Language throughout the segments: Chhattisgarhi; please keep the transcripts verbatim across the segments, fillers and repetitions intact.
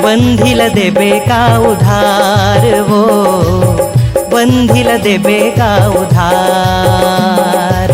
बंधी ल देबे का उधार वो, बंधी ल देबे का उधार।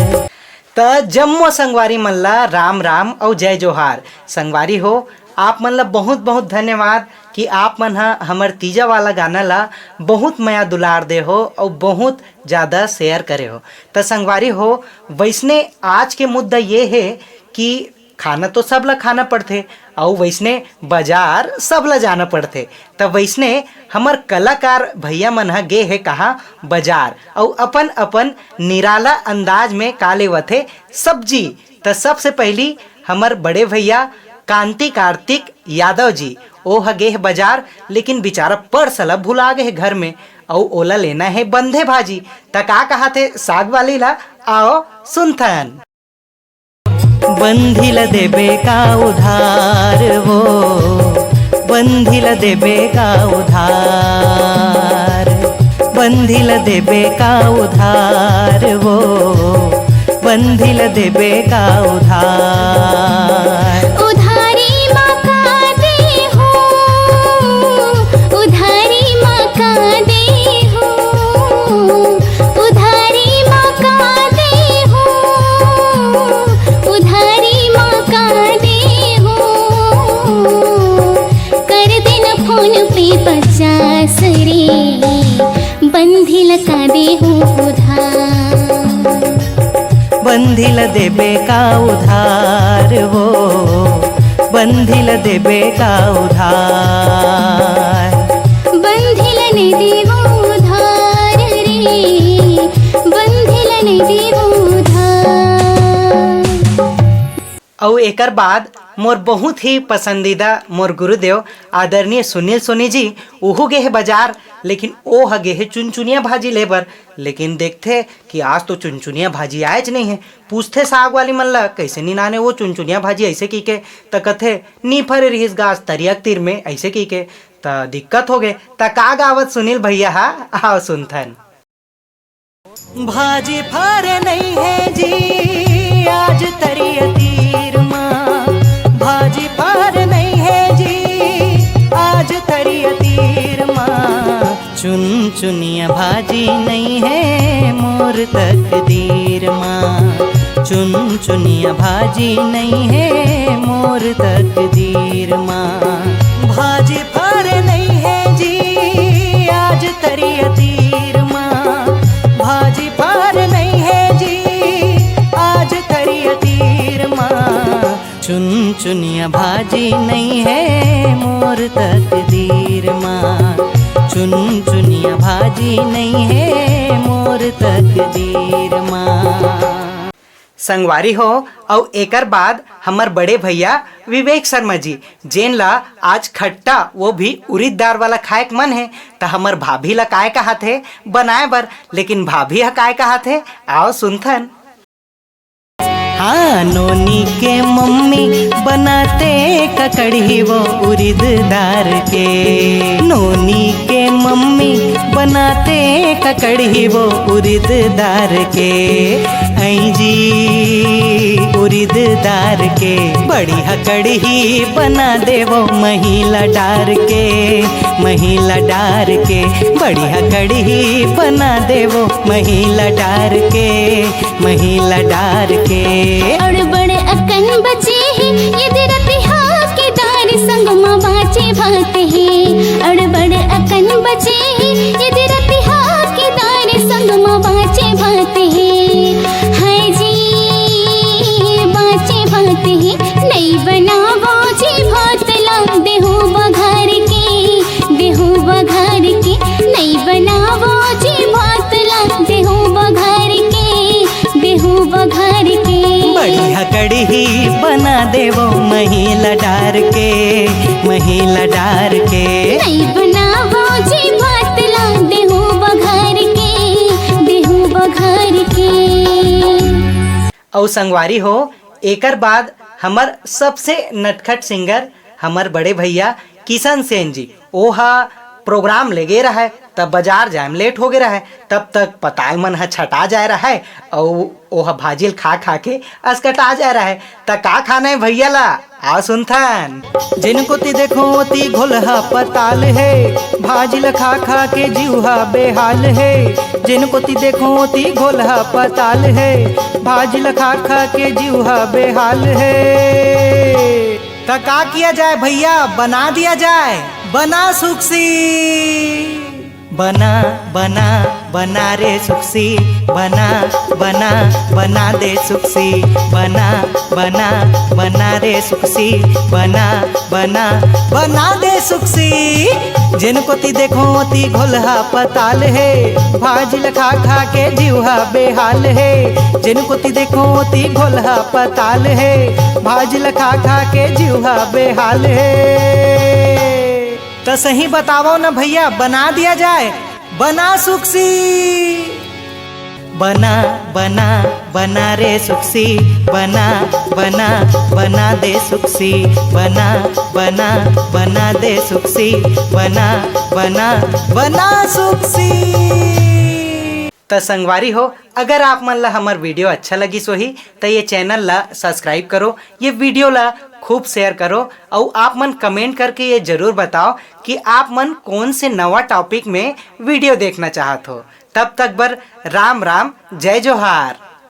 त जम्मो संगवारी मन ला राम राम अउ जय जोहार। संगवारी हो, आप मन ला बहुत बहुत धन्यवाद कि आप मन ह हमर तीजा वाला गाना ला बहुत मया दुलार दे हो अउ बहुत ज्यादा शेयर करे हो। त संगवारी हो, वैसने आज के मुद्दा ये हे कि खाना तो सब ला खाना पड़थे, अउ वैसने बाजार सब ला जाना पड़थे। त वैसने हमर कलाकार भैया मन ह गे हे कहाँ, बाजार, अउ अपन अपन निराला अंदाज में का लेवत हे, सब्जी। त सबसे पहली हमर बड़े भैया कांति कार्तिक यादव जी, ओ ह गे हे बाजार, लेकिन बेचारा पर्स ला भुला गे हे घर में, अउ ओला लेना हे बंधे भाजी। त का कहाथे साग वाली ला, आओ सुनथन। बंधी ल देबे का उधार वो, बंधी ल देबे का उधार, बंधी ल देबे का उधार वो, बंधी ल देबे का उधार। उधारी मा का दे हो, उधारी मा का दे हो, उधारी मा का दे हो, उधारी मा का दे हो। कर देना फोन पे पचास रे, बंधी ल का दे हो उधार। बंधी ल देबे का उधार वो, बंधी ल देबे का उधार। बंधी ल नइ देवो उधार रे, बंधी ल नइ देवो उधार। अउ एकर बाद मोर बहुत ही पसंदीदा मोर गुरुदेव आदरणीय सुनील सोनी जी, उहू गे हे बाजार, लेकिन ओ ह गे हे चुनचुनिया भाजी ले बर। लेकिन देखथे कि आज तो चुनचुनिया भाजी आएच नइ हे। पूछथे साग वाली मन ला, "कइसे निनाने वो चुनचुनिया भाजी?" अइसे कहिके, त कथे, "नी फरे रिहिस गा आज तरिया के तीर में," अइसे कहिके। त दिक्कत हो गे। त का गावत सुनील भैया हा, आओ सुनथन। भाजी फरे नइ हे जी आज तरिया तीर मा, भाजी फरे नइ हे जी आज तरिया तीर मा। चुनचुनिया भाजी नइ हे मोर तकदीर मा, चुनचुनिया भाजी नइ हे मोर तकदीर मा। भाजी फरे नइ हे जी आज तरिया तीर मा, भाजी फरे नइ हे जी आज तरिया तीर मा। चुनचुनिया भाजी नइ हे मोर तकदीर मा, चुनचुनिया भाजी नइ हे मोर तकदीर मा। संगवारी हो, अउ एकर बाद हमर बड़े भैया विवेक शर्मा जी, जेन ला आज खट्टा, वो भी उरिद दार वाला खाए के मन हे, त हमर भाभी ला काय कहात हे बनाए बर, लेकिन भाभी ह काय कहात हे, आओ सुनथन। हाँ, नोनी के मम्मी बनाते ककड़ी वो उरिद दार के, नोनी के मम्मी बनाते ककड़ी वो उरिद दार के। ऐं जी उरिद दार के, बढ़िया कड़ही बना देवो महिला डार के, महिला डार के, बढ़िया कड़ही बना देवो महिला डार के, महिला डार के। अड़बड़ अकन बचे हे, यदि रतिहा के दार संग मा बाचे भात हे। अड़बड़ अकन बचे हे, यदि रतिहा के दार संग मा बाचे भात हे। हाय जी, बाचे भात हे, नइ बनावो जी भात ला, देहू बघार के, देहू बघार के, नइ बनावो जी भात ला, देहू बघार के, देहू बघार के। बढ़िया कड़ही बना देवो महिला डार के, महिला डार के। नइ बनावो जी भात ला, देहू बघार के, देहू बघार के। अउ संगवारी हो, एकर बाद हमर सबसे नटखट सिंगर, हमर बड़े भैया किशन सेन जी, ओ ह प्रोग्राम ले गे रहय, तब बाजार जाए में लेट हो गे रहय, तब तक पताल मन ह छटा जाए रहय, अउ ओ ह भाजिल खा खा के असकटा जाए रहय। त का खाना हे भैया ला? आ सुनथन। जेन कोती देखो ओती घोलहा पताल हे, भाजी ल खा खा के जीव ह बेहाल हे। जेन कोती देखो ओती घोलहा पताल हे, भाजी ल खा खा के जीव ह बेहाल हे। त का किया जाए भैया, बना दिया जाए, बना सुकसी। बना, बना, बना रे सुकसी, बना, बना, बना दे सुकसी, बना, बना, बना रे सुकसी, बना, बना, बना दे सुकसी। जेन कोती देखो ओती घोलहा पताल हे, भाजी ल खा खा के जीव ह बेहाल हे। जेन कोती देखो ओती घोलहा पताल हे, भाजी ल खा खा के जीव ह बेहाल हे। त सही बतावव न भैया, बना दिया जाए, बना सुकसी। बना, बना, बना रे सुकसी, बना, बना, बना दे सुकसी, बना, बना, बना दे सुकसी, बना, बना, बना सुकसी। त संगवारी हो, अगर आप मन ला हमर वीडियो अच्छा लगिस होही, त ये चैनल ला सब्सक्राइब करो, ये वीडियो ला खूब शेयर करो, अउ आप मन कमेंट करके ये जरूर बताओ कि आप मन कौन से नवा टॉपिक में वीडियो देखना चाहत हो। तब तक बर राम राम, जय जोहार।